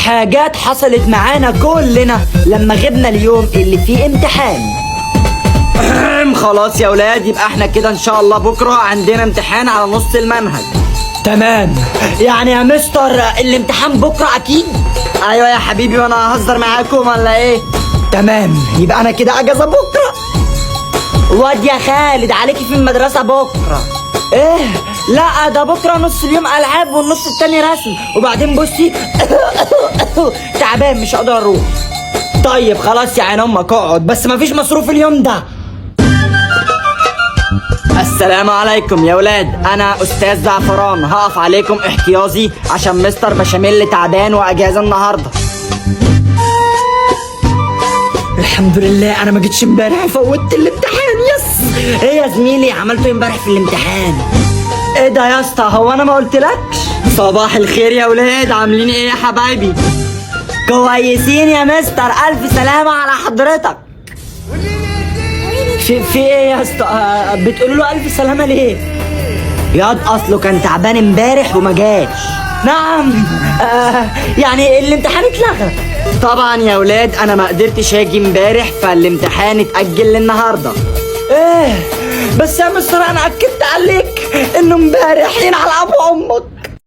حاجات حصلت معانا كلنا لما غبنا اليوم اللي فيه امتحان. خلاص يا ولاد، يبقى احنا كده ان شاء الله بكره عندنا امتحان على نص المنهج. تمام. يعني يا مستر الامتحان بكره اكيد؟ ايوه يا حبيبي، وانا ههزر معاكم ولا ايه؟ تمام، يبقى انا كده اجازه بكره. واد يا خالد عليكي في المدرسة بكره. ايه؟ لا ده بكره نص اليوم العاب والنص التاني رسم، وبعدين بصي تعبان مش هقدر اروح. طيب خلاص يا عين امك اقعد، بس مفيش مصروف اليوم ده. السلام عليكم يا ولاد، انا استاذ زعفران، هقف عليكم احتياطي عشان مستر بشاميل تعبان واجازه النهارده. الحمد لله انا ما جيتش امبارح وفوتت الامتحان. yes. ايه يا زميلي عملته امبارح في الامتحان؟ ايه ده يا اسطى، هو انا ما قلتلكش؟ صباح الخير يا ولاد، عاملين ايه يا حبايبي؟ كويسين يا مستر، الف سلامه على حضرتك. في ايه يا اسطى؟ بتقولوا له الف سلامه ليه؟ ياض اصله كان تعبان امبارح وما جاش. نعم. يعني الامتحان اتلغى. طبعا يا ولاد انا ما قدرتش اجي امبارح، فالامتحان اتأجل للنهارده. ايه بس يا مستر انا اكدت عليك انه امبارح ينعل ابو امك.